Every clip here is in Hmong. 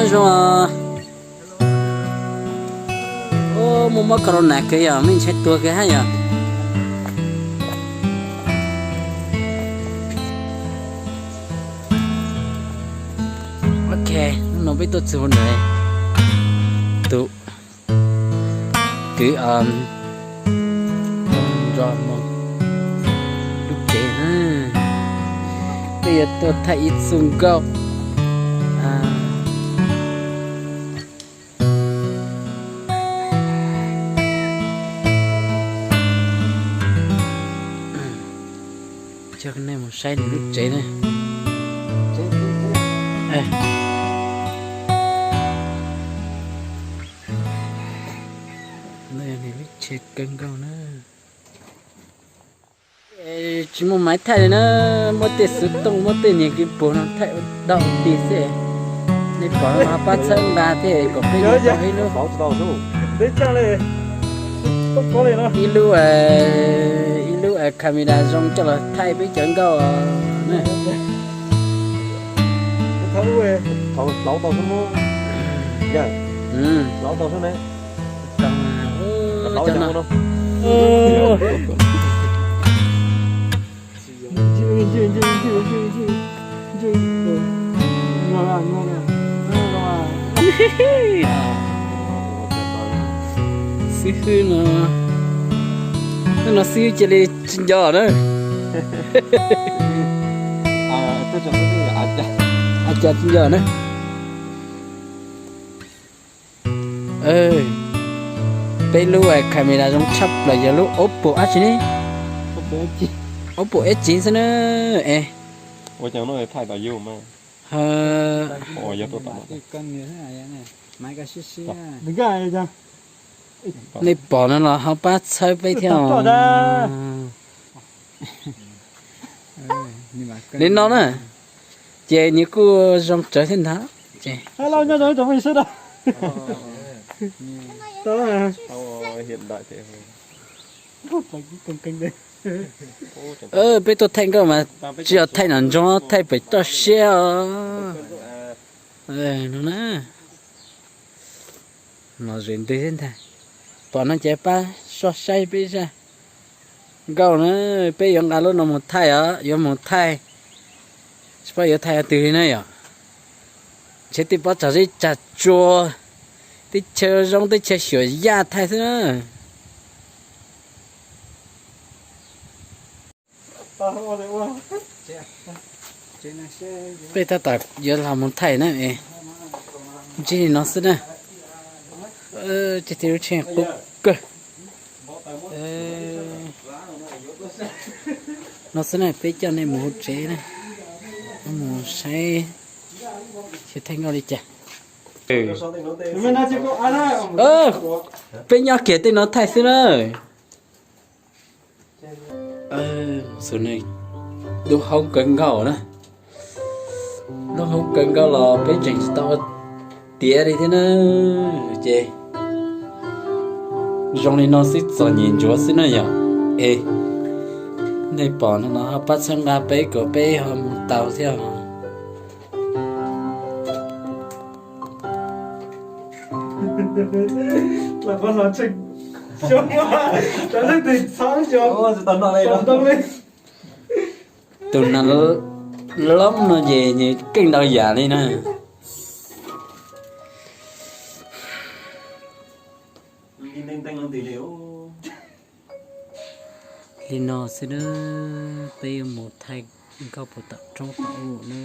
Zoo. Muaj mob corona kawg yog me ntshai tuag kawg hab yog. Ok, hnub no peb tuaj txug ntawm tus kwv Nrog Moog lub tsev na. Peb yuav tuaj thaij ib txuj nkauj. Coj nej mus saib nws lub tsev na. Nws tsev kawg nkaus na. Tsis muaj maiv thaij li na, muab tej xuv tooj muab tej niag kis puag no thaij ua dog ua dig xwb. Nej pom no pab txhawb nqa thiab kom peb yuav tau ib lub, ib lub, ib lub camera zoo coj los thaij peb cov nkauj na. Xib hwb no, no xib hwb cia li tsis nco na. Cas tsis nco na. Peb lub camera zoo tshaj plaws yog lub Oppo dab tsi ne? Oppo F chín xwb na. Es nej pom no los ho pab txhawb peb thiab. Li no na, ces nws kuj zoo tsawv thiab ntag. Peb tuaj thaij nkauj mas tsis yog thaij nram nroog, thaij pem toj siab os. No na, no zem ntws thiab ntag. Pom no ces pab soj saib peb zaj nkauj na, peb yuav nqa lub no mus thaij os, yuav mus thaij, tsis paub yuav thaij twg li na yom. Ntshe tej pob tsav zeb tsag tsua, teb chaws zoo teb chaws xyuam yaj thaij xwb na. Peb tab tom yuav los mus thaij na, ntsib li no xwb na. Tsis tau lub tsheb qub kawg. No xwb na, peb coj nej mus hauv tsev na, mus saib seb thaij nkauj li cas. Peb nyob kiag tej no thaij xwb na. Xwb ne, lub hoob kawg nkaus na. Lub hoob kawg nkaus los peb tseem tsis tau tiav li thiab na. Ces zoo li no xwb txom nyem ntsuav xwb na yom. Es nej pom no los ho pab txhawb nqa peb kom peb ho mus tau thiab. Tus nas loob no ces nws keej ntau yam li na. Li no xwb na, peb yuav mus thaij nkauj puag tom roob tom ub na.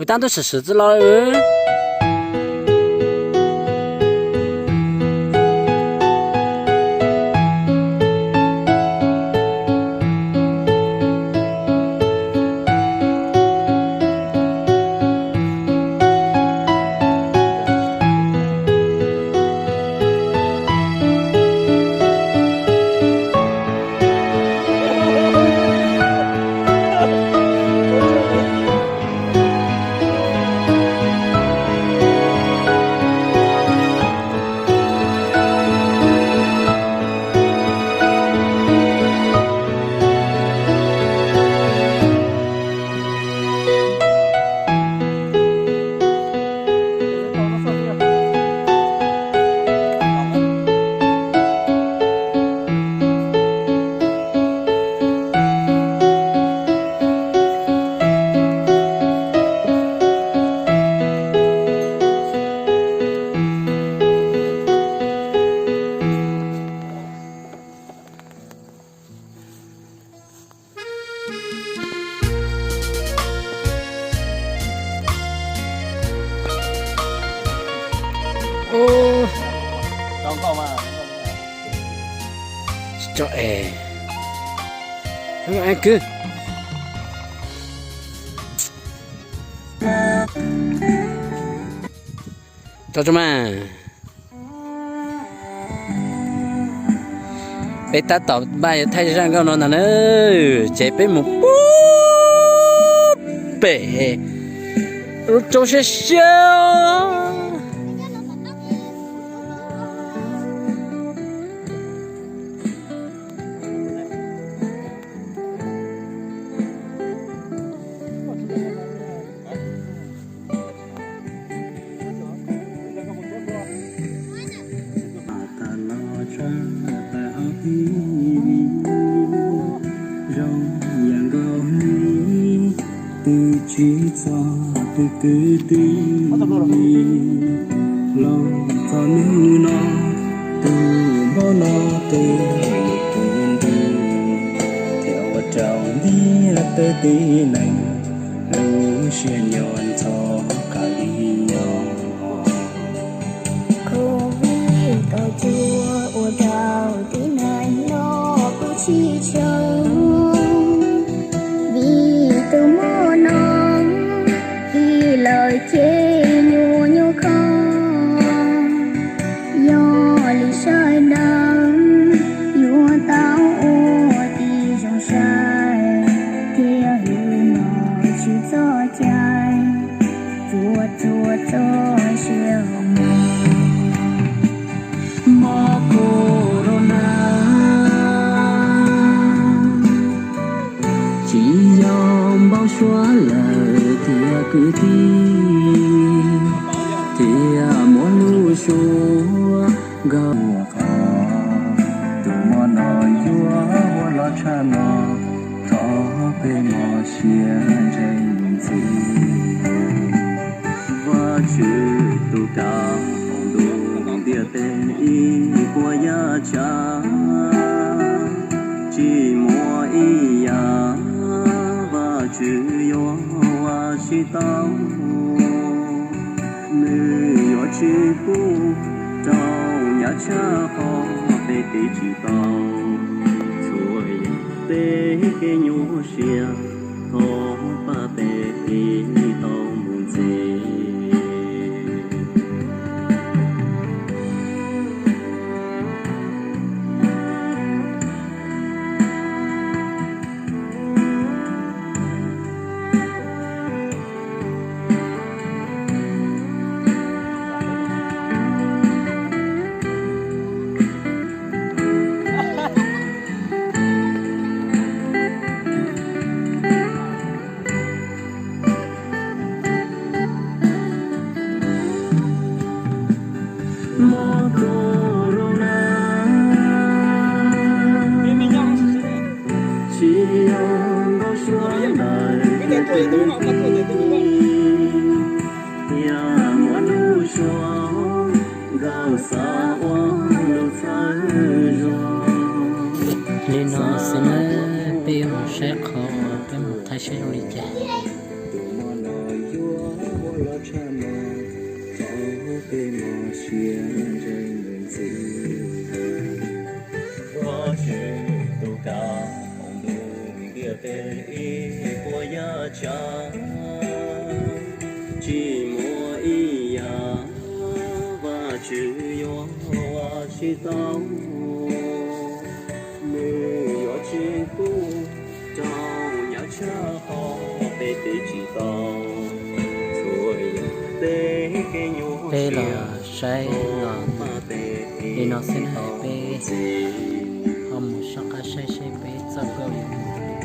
Tab ntub sim sim txwj los. Tsis tso es. Kwv. Tso tso mas. Peb tab tom npaj yuav thaij zaj nkauj no ntag na, ces peb mus pub pem lub roob siab siab. Tag los tshaj plaws hauv tib zoo yam nkaus li twb tsis txog tus kwv tij. Los txog hnub no tus mob no twb mus tus ntws, thiaj ua rau ntiaj teb tib neeg lub siab nyuaj ntxhov qab li nyob. Covid kaum cuaj ua rau tib neeg no kuj tsis tshua, vim tus mob no ib lawm ces nyuaj nyuaj kho. Yog li sawv daws yuav tau ua tib zoo saib thiab hwm no tsis txoj cai, txuas txuas txoj sia hauv no. Mob corona tsis yog npau suav lawm tiag kwv tij, thiaj muaj lub suab nkauj qhov. Tus mob no yuav ua los tshaj no, thov peb mos siab ntseeg mus ntxiv. Vajtswv tus kav hauv ntuj ntiaj teb ib puas yam tsav, tsis muaj ib yam Vajtswv yuav ua tsis tau. Nws yuav tsis pub rau nyab tshaj qhov peb tiv tsis tau. Txhua yam peb kev nyuaj siab, thov pab peb tiv tau mus ntxiv. Mob corona tsis yog npau suav lawm tiag, thiaj muaj lub suab nkauj xav ua lub txhawb zog. Li no xwb na, peb yuav mus saib qhov peb mus thaij saib zoo li cas. Tus mob no yuav Tias ntseeg ntxiv, Vajtswv tus kav hauv ntuj ntiaj teb ib puas yam tsav, tsis muaj ib yam Vajtswv yuav ua tsis tau. Nws yuav tsis pub rau nyob tshaj qhov peb tiv tsis tau. Txhua yam tej kev nyuaj siab los saib los li no xwb na, peb ho mus soj qab saib seb peb txoj nkauj yuav mus li